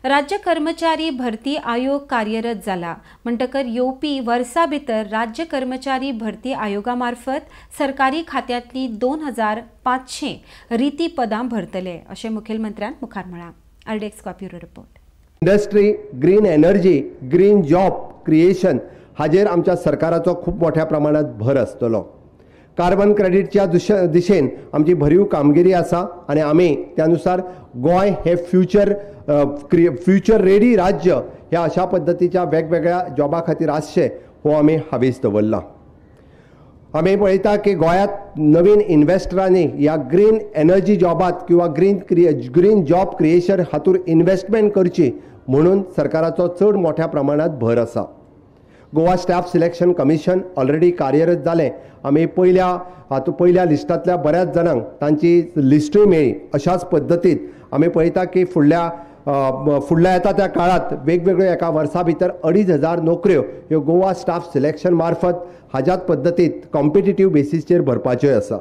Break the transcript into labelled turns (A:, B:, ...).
A: राज्य कर्मचारी भरती आयोग कार्यरत जाला म्हणटकर येवपी वर्सा भितर राज्य कर्मचारी भरती आयोगा मार्फत सरकारी खात्यांतली 2500 रिती पदां भरतले अशें मुखेलमंत्र्यान मुखार म्हळां. RDX bureau report.
B: Industry, green energy, green job creation हाजेर आमच्या सरकाराचो खूब मोठ्या प्रमाणात भर आसतलो. कार्बन क्रेडिटच्या दिशेन आमची भरीव कामगिरी आसा आनी आमी त्यानुसार गोंय हे फ्युचर रेडी राज्य ह्या अशा पद्दतीच्या वेगवेगळ्या जॉबा खातीर आसचें हो आमी हावेस दवरला. आमी पळयता की गोंयांत नवीन इन्वेस्टरांनी ह्या ग्रीन एनर्जी जॉबात किंवा ग्रीन जॉब क्रिएशन हातूंत इन्वेस्टमेंट करची म्हणून सरकाराचो चड मोठ्या प्रमाणात भर आसा. Goa staff selection commission already कार्यरत जालें. आमी पयल्या लिस्टांतल्या बऱ्याच जाणांक तांची लिस्टूय मेळ्ळी. अशाच पद्दतीन आमी पळयता की फुडल्या येता त्या काळांत वेगवेगळ्यो एका वर्सा भितर 2500 नोकऱ्यो ह्यो गोवा स्टाफ सिलेक्शन मार्फत हाज्याच पद्दतीत कॉम्पिटिटीव बेसीसचेर भरपाच्यो आसा.